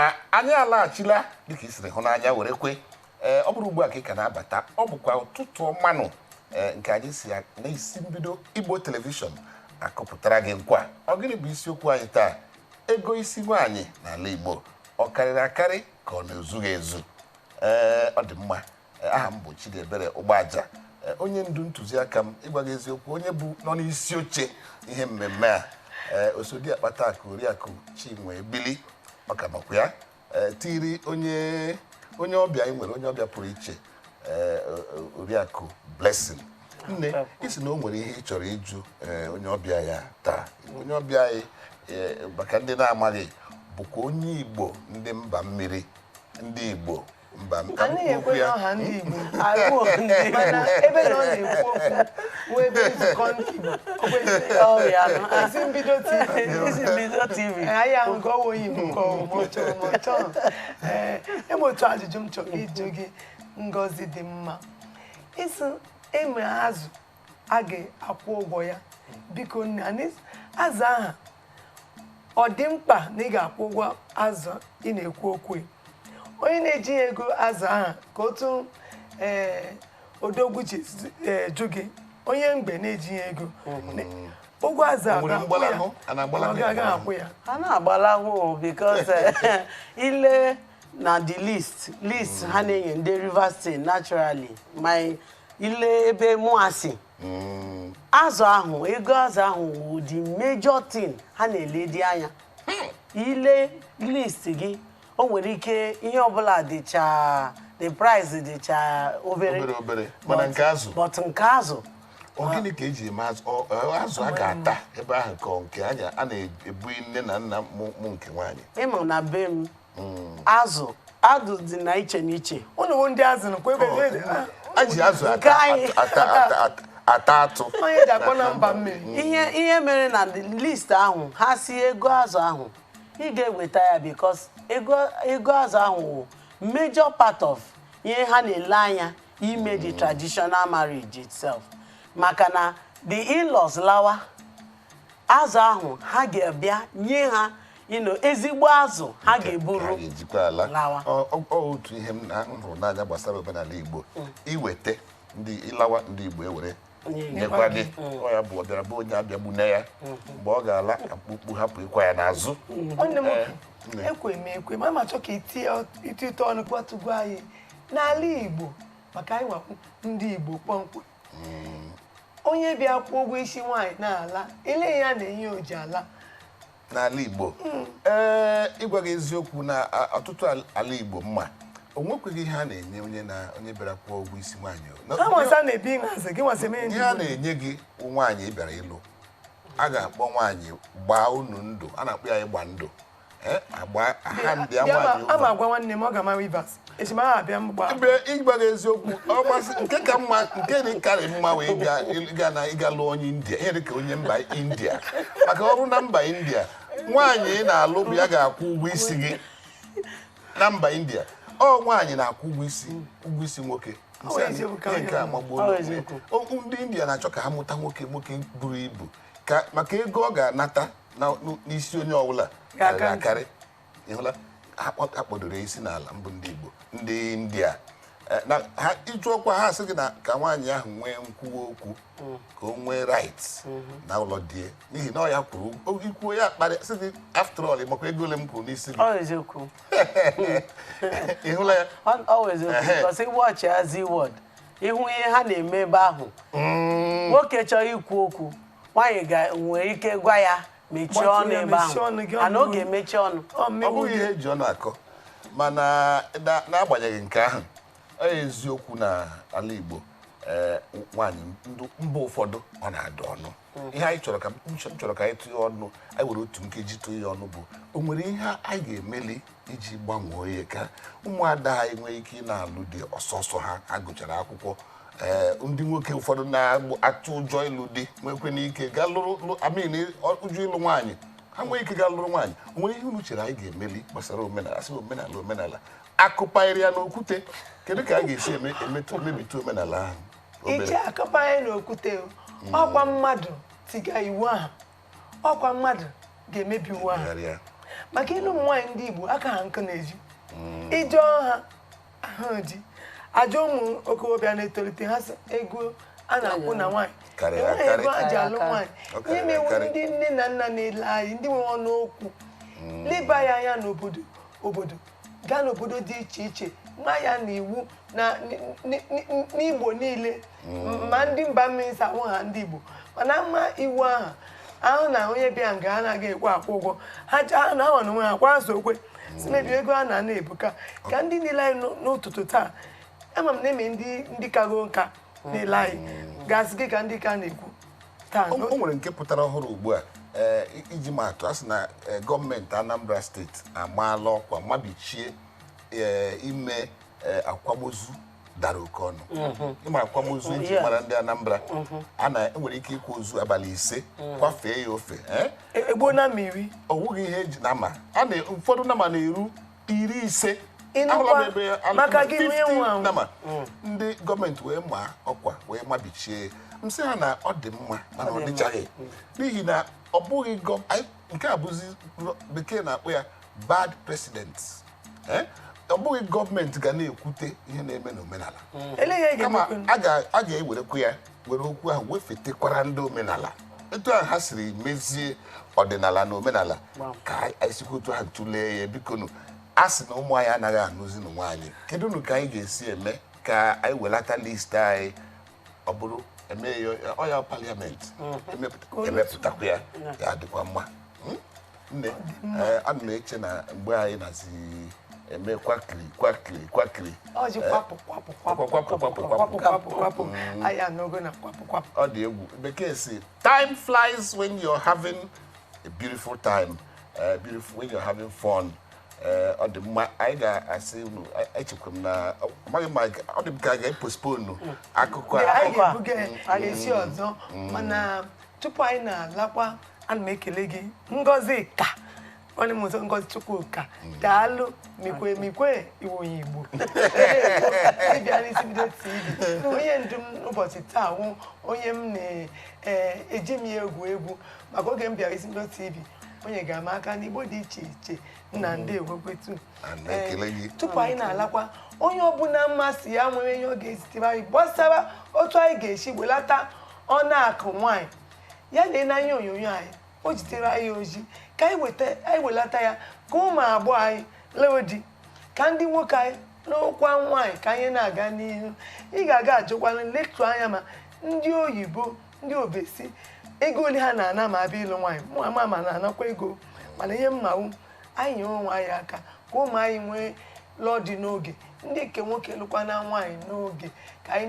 Mma, anyị alaghachila dịka i siri hụ n'anya were kwe. Ee, ọ bụrụ ugbu a ka ị ka na-abata, ọ bụkwa Ụtụtụ Ọmanụ, ee, nke anyị si n'isi mbido Igbo Television akọpụtara gị nkwa. Ọ gịnị bụ isiokwu anyị taa? Ego isi nwaanyị n'ala Igbo, ọ karịrị akarị ka ọ na-ezughị ezu? Ee, ọ dị mma. Aha m bụ Chidiebere Ụgbaja. Onye ndu ntụziaka m, ịgwa gị eziokwu, onye bụ nọ n'isi oche ihe mmemme a, ee, osodi akpata akụ, Oriakụ Chinwe Ebili, maka nọkwa ya. Ee, tiri onye ọbịa anyị nwere, onye ọbịa pụrụ iche, ee, Oriakụ Blessing. Nne, isi na o nwere ihe ị chọrọ ịjụ, ee, onye ọbịa ya taa. Onye ọbịa anyị, ee, maka ndị na-amaghị, bụkwa onye Igbo ndị mba mmiri, ndị Igbo mba ka m Anaghị kwuo okwu ekwe ya. n'ọha ndị Igbo. Agụụ ndị Igbo. Mana ebe na ọ na-ekwu okwu wee ebe nzukọ ndị Igbo, ọ bụ Ọ ya nụ. Isi Mbido TV. Isi Mbido TV. Ee, anyị ahụ nke ọwụ onye Igbo ka ọ ma ọ chọrọ ma ọ chọrọ. Ee, enwe otu ajụjụ m chọrọ ịjụ gị, Ngozi dị mma. Isi eme azụ a ga-akwụ ụgwọ ya, biko nne, anyị azụ aha ọ dị mkpa na ị ga-akwụ ụgwọ azụ ị na-ekwu okwu ya? Onye na-eji ya ego azụ aha ka otu, ee, odogwu ji ee, jụ gị, onye mgbe na-eji ya ego ụgwọ azụ a O nwere ga-akwụ ya? mgbalahụ? A na-agbalahụ Ọ ya? gaghị akwụ ya. Ha na-agbalahụ because ile na the list ha na-enye ndị Rivers State, naturally my ile ebe mụa si, azụ ahụ, ego azụ ahụ wụ the major thing ha na-eledi anya. Ile list gị, o nwere ike ihe ọbụla dịcha, the price dịcha obere. Obere obere, mana nke azụ. But nke azụ. Ọ gịnị ka eji eme azụ? Azụ a ga-ata ebe ahụ ka ọ nke anya a na-ebu nne na nna mụ nke nwaanyị? Ịma na be m, azụ azụ dị na iche n'iche. Unu wụ ndị azụ nụkwa ebe A ji azụ Nke ata anyị. ata ata ata ata atụ. Onye ji akpọ na mba mmiri. Ihe mere na the list ahụ, ha si ego azụ ahụ ị ga-eweta ya because ego azụ ahụ wụ major part of ihe ha na-ele anya ime the traditional marriage itself, maka na the in-laws lawa, azụ ahụ ha ga-abịa nye ha ezigbo azụ ha ga-eburu Ha ga-ejikwa ala lawa. Ọ otu ihe m hụrụ n'anya gbasara omenala Igbo, iweta ndị ịlawa, ndị Igbo ewere nyekwa gị. Ọ ya bụ ọ bịara bụ onye abịagbune ya mgbe ọ ga-ala, ka mkpukpu hapụ ịkwa ya n'azụ. Nwanne m Ee, nwoke, nne. Ekwe m ekwe ma chọ ka itinye ite ọnụ gwatụgwa anyị n'ala Igbo, maka anyị nwakwu ndị Igbo kpọmkwem, onye bịa kwụọ ụgwọ isi nwaanyị n'ala ele ya na-enye oji ala? N'ala Igbo, ee, ịgwa gị eziokwu na ọtụtụ ala Igbo mma, o nwekweghị ihe a na-enye onye na onye bịara kwụọ ụgwọ isi nwaanyị o. Ha nwasa na-ebi nhazi gị nwasị mee ndị Ihe a Igbo. na-enye gị bụ nwaanyị ị bịara ịlụ. A ga-akpọ nwaanyị gbaa unu ndụ, a na-akpọ ya ịgba ndụ. Ee, agba ha ndị Bịa nwaanyị ama ụzọ. Agwa nwanne m ọ ga-ama Rivers echi ma ha abịa m gbaa. Ebe ịgwa gị eziokwu, ọ masị nke ka mma, nke dị karị mma wee ịga ịga na ịga lụọ onye India, ihe dị ka onye mba India, maka ọ bụrụ na mba India, nwaanyị ị na-alụ bụ ya ga-akwụ ụgwọ isi gị. Na mba India, ọ nwaanyị na-akwụ ụgwọ isi nwoke. Ọ bụ eziokwu ka Ihe nke a onye magbuola Ọ bụ onwe ya. eziokwu. Ndị India na-achọ ka ha mụta nwoke, nwoke buru ibu, ka maka ego ọ ga-anata n'isi onye ọbụla Ga-aka karịrị ntị. akarị. Ị hụla ha ha kpọdoro isi n'ala mbụ ndị Igbo, ndị India. Eh, na ha ịjụọkwa ha sị gị na ka nwaanyị ahụ nwee nkwuwa okwu, ka o nwee rights na ụlọ die, n'ihi na ọ ya kwuru ikwuo ya kparịa, sị gị, "After all, ị makwa ego ole m kwuru n'isi gị?" Ọ eziokwu. Ị hụla ya? Ọ bụ eziokwu. Because ịwatch ya Zee World, ịhụ ihe ha na-eme ebe ahụ. Nwoke chọrọ ikwu okwu, nwaanyị nwere ike gwa ya mechie Gbatuo ọnụ ya, ebe mechie ahụ ọnụ gị, ana ọnụ ọ ga-emechi ọnụ. Ọ Ọ mmegbu bụghị gị. ihe eji ọnụ akọ, mana n'agbanyeghị nke ahụ, ọ eziokwu na ala Igbo, ee, nwaanyị mba ụfọdụ ọ na-adụ ọnụ. Ihe anyị chọrọ ka m chọrọ ka anyị tụnye ọnụ, anyị were otu nkeji tụnye ọnụ, bụ o nwere ihe anyị ga-emeli iji gbanwee ya ka ụmụada anyị nwee ike ị na-alụ di ọsọsọ ha gụchara akwụkwọ? Ee, ndị nwoke ụfọdụ na-atụ ụjọ ịlụ di nwekwe n'ike gaa lụrụ amin ụjọ ịlụ nwaanyị, ha nwee ike gaa lụrụ nwaanyị. O nwere ihe unu chere anyị ga-emeli gbasara omenala? Asị omenala, omenala akụpanyere ya n'okwute, kedu ka a ga-esi eme emetụ mebite omenala ahụ obere? Iche akọpa anyị n'okwute o. Ọkwa mmadụ tiga iwu ahụ, ọkwa mmadụ ga-emebi iwu ahụ. Megharịa. Maka ịlụ ụmụ nwaanyị ndị Igbo aka ha nkụ na-eji ịjọọ ha ahụ ji ajọ ụmụ okorobịa na-etolite ha sị ego a na-akwụ na nwaanyị Karịrị enweghị akarị. ego a ji alụ Karịrị nwaanyị. Ọ Ihe karịrị mewu akarị. ndị nne na nna na-ele anyị, ndị nwe ọnụ okwu, leba ya anya n'obodo obodo gaa n'obodo dị iche iche, ma ya na iwu na n'Igbo niile, ma ndị mba mmiri si ahụ ha ndị Igbo, mana mma iwu ahụ ahụ na onye bịa nga anaghị ekwe akwụ ụgwọ ha ji ha na awa na onwe ha kwa azụ okwe si mebi ego a na-ana ebuka ka ndị niile anyị n'ụtụtụ taa. Ama m na eme ndị kago nka na-ele anyị gasị gị ka ndị ka na-ekwu taa. O nwere nke pụtara ọhụrụ ugbu a, iji maatụ, a sị na gọọmenti Anambra Steeti amaala ọkwa mabichie ime akwamozu dara oke ọnụ. Ịma akwamozu eji mara ndị Anambra, a na enwere ike ịkwa ozu abalị 5 kwafee ya ofe. Egbuo na mmiri. Ọ nwụghị ihe eji nama a na ụfọdụ nama na-eru 50. Ịnụkwa, Ahụla m ebe maka gị nwee 50 nwa anwụ. Nama ndị gọọmenti wee maa ọkwa wee mabichie. M sị ha na ọ dị mma, mana ọ dịchaghị, n'ihi na ọ bụghị nke a bụzi bekee na-akpọ ya bad precedent. Ọ bụghị gọọmenti ga na-ekwute ihe na-eme n'omenala. Eleghị Kama ga-emekwe. a ga-ewerekwa ya were okwu ahụ wefetekwara ndị omenala etu ahụ ha siri mezie ọdịnala na omenala, ka anyị sikwa otu ahụ tụlee ya. Bikonu, a sị na ụmụ anyị anaghị anụzi na nwaanyị, kedu nu ka anyị ga-esi eme ka anyị welata list anyị? Ọ bụrụ eme ya ọya parliament emepụtakwa ya, ya adịkwa mma. Nne, ana m eche na mgbe anyị nazi eme kwakiri kwakiri kwakiri. Ọ ji kwapụ kwapụ kwapụ. Kwapụ, kwapụ, kwapụ. Kwapụ kwapụ kwapụ, anyị anọgo na kwapụ kwapụ. Ọ dị egwu. Bekee si time flies when you're having a beautiful time, beautiful when you're having fun. Ọ dị mma. Anyị ga-asị unu, echekwa m na amaghị m ma ọ dị m ka a ga-epostpone akụkọ a. Anyị ga-ebuga ya esi ọzọ, mana tupu anyị na-alakwa, ana m ekele gị, Ngozi ka nwanne m nso, Ngozi Chukwuka, daalụ. Mikwe mikwe iwe onye Igbo ịbịa n'Isi Bido TV. Onye ndu m n'ụbọchị taa wụ onye m na-eji m ya egwu egwu, maka oge m bịara Isi Bido TV, onye ga-ama aka n'Igbo dị iche iche nna ndị egwekwetu. Ana ekele gị. Tupu anyị na-alakwa, onye ọbụla mmasị ya nwere ihe ọ ga-ezitere anyị gbasara otu anyị ga-esi welata ọnụ akụ nwaanyị, ya lee n'anya onyonyo anyị o jitere anyị oji ka anyị weta, anyị welata ya, ka ụmụ agbọghọ anyị lụọ di, ka ndị nwoke anyị lụọkwa nwaanyị, ka anyị na-aga n'ihu. Ị ga-aga ajụkwana letu anya ma ndị oyibo, ndị obesi, ego ole ha na-ana ma abịa ịlụ nwaanyị. Mụ ama ma na-anakwa ego, mana ihe mmanwụ anyị nyere onwe anyị aka ka ụmụ anyị nwee lụọ di n'oge, ndị nke nwoke lụkwana nwaanyị n'oge, ka anyị